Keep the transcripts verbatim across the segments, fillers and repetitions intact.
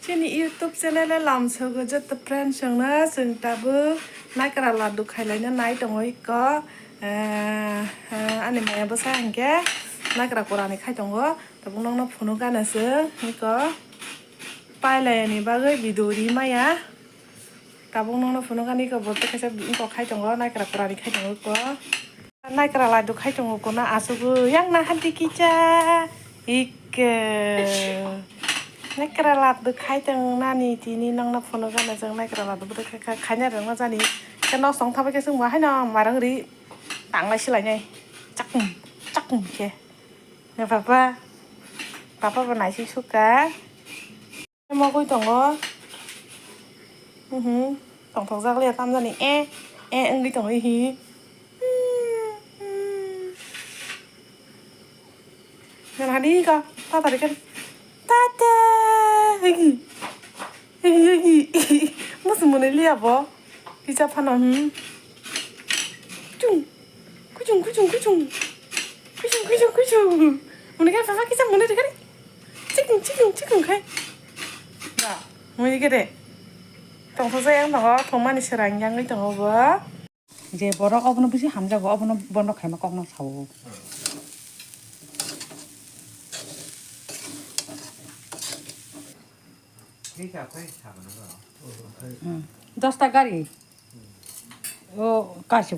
Chini YouTube channel o lamsogo joto friends rokno, chwng tabuk naikra laddu khailaina nai tongo iko. Eh, eh, ani maya bwsa hinkhe naikra kurani khai tongo. Tabuk nokno phunuk gana chwng iko. Pailai ani bagwi video ri maya. Tabuk nokno phunuk gana iko, bo tei kaisa iko khai tongo, naikra kurani khai tongo iko. Naikra laddu khai tongo kono asugwi yang na hadi kisa. Ikke. Naikra laddu khai tong nani tini nokno phunuk gana chwng naikra laddu bwtwi kha kha khaina rwngma jani. Khe nok song thabai khe chwng bo haino marwng ri tanglai swlainai. Chakung chakung khe. Ne papa. Papa bo naising sukha. Mogwi tongo. Mhm. Tongthokjak le tamjani. Eh, eh, wngwi tongo hi. Nang hani ka, tata de kan. Tata. Higi. Higi, higi. Mas mone liya bo. Kisa phano, hmm. Chung. Kuchung, kuchung, kuchung. Kuchung, kuchung, kuchung. Mone kai papa kisa mone de kari. Chiking, chiking, chiking kai. Da. Mone kede. Tongthokjak yang tongo, thongmani srang yangwi tongo bo. Je borok obono bisi hamjago, obono bondo khaima kokno sao. Hmm. Dosta gari. O, kasi.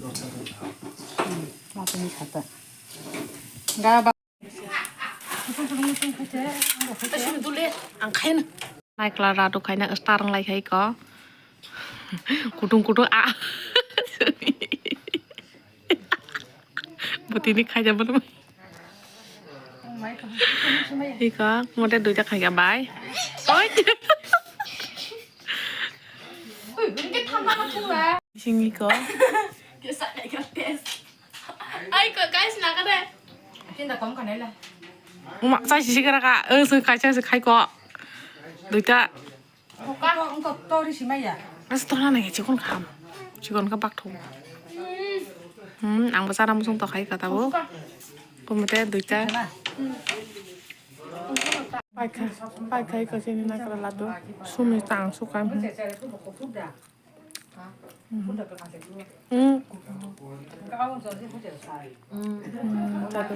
Hmm, matini khata. Ga ba- Ang khaina. Naikla radu khaina star wng lai khai ko. Kutung kutung a. Botini khaija bono. Iko, mote duita khaika bai. Oi. Sing iko. Ai ko guys, na ka de. Tinda kom kanai la. Uma, sai sisi kara ka, eh, sing khai, sai khai ko. Duita. Buka, engko tori simaya. As to na ne chikon kham. Chikon ka bak thong. Hmm, ang basa ram sung to khai ka tabo. Kumte duita. Paikha, paikha iko sini na kala ladu. Sumi tang sukam. Hmm. Hmm. Hmm, tata.